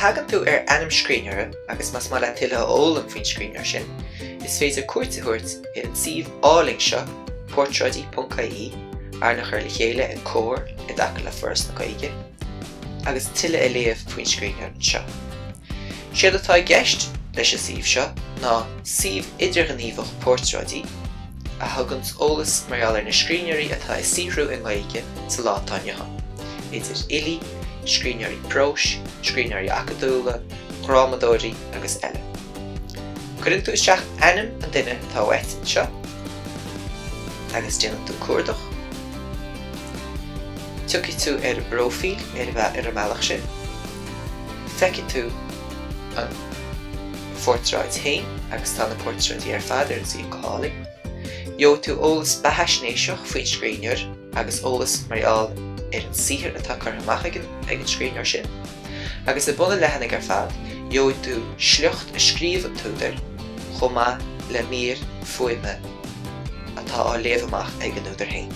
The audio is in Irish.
thagann tú ar ainm scríbhneora agus más maith leat tuilleadh a fhoghlaim faoin scríbhneoir sin, is féidir cuairt a thabhairt ar an suíomh álainn seo, portráidí.ie, arna chur le chéile ag Comhar i dtaca le Foras na Gaeilge, agus tuilleadh a léamh faoin scríbhneoir anseo. Séard atá i gceist leis an suíomh seo ná suíomh idirghníomhach portráidí a thuganns eolas mar gheall ar na scríbhneoirí atá ag saothrú i nGaeilge sa lá atá inniu ann, idir fhilí, scríbhneoirí próis, scríbhneoirí acadúla, dhrámadóirí agus eile. Cuireann tú isteach ainm an duine atá uait anseo agus déanann tú cuardach. Tiocfaidh tú ar a bpróifíl ar an mbealach sin. Feicfidh tú an phortráid féin agus tá na portráidí ar fad ar an suíomh go hálainn. Gheobhaidh tú eolas beathaisnéiseach faoin scríbhneoir agus eolas mar gheall ar an saothar atá curtha amach ag an scríbhneoir sin. Agus ag bun an leathanaigh ar fad, gheobhaidh tú sliocht a scríobh an t-údar chomh maith le mír fuaime atá á léamh amach ag an údar féin.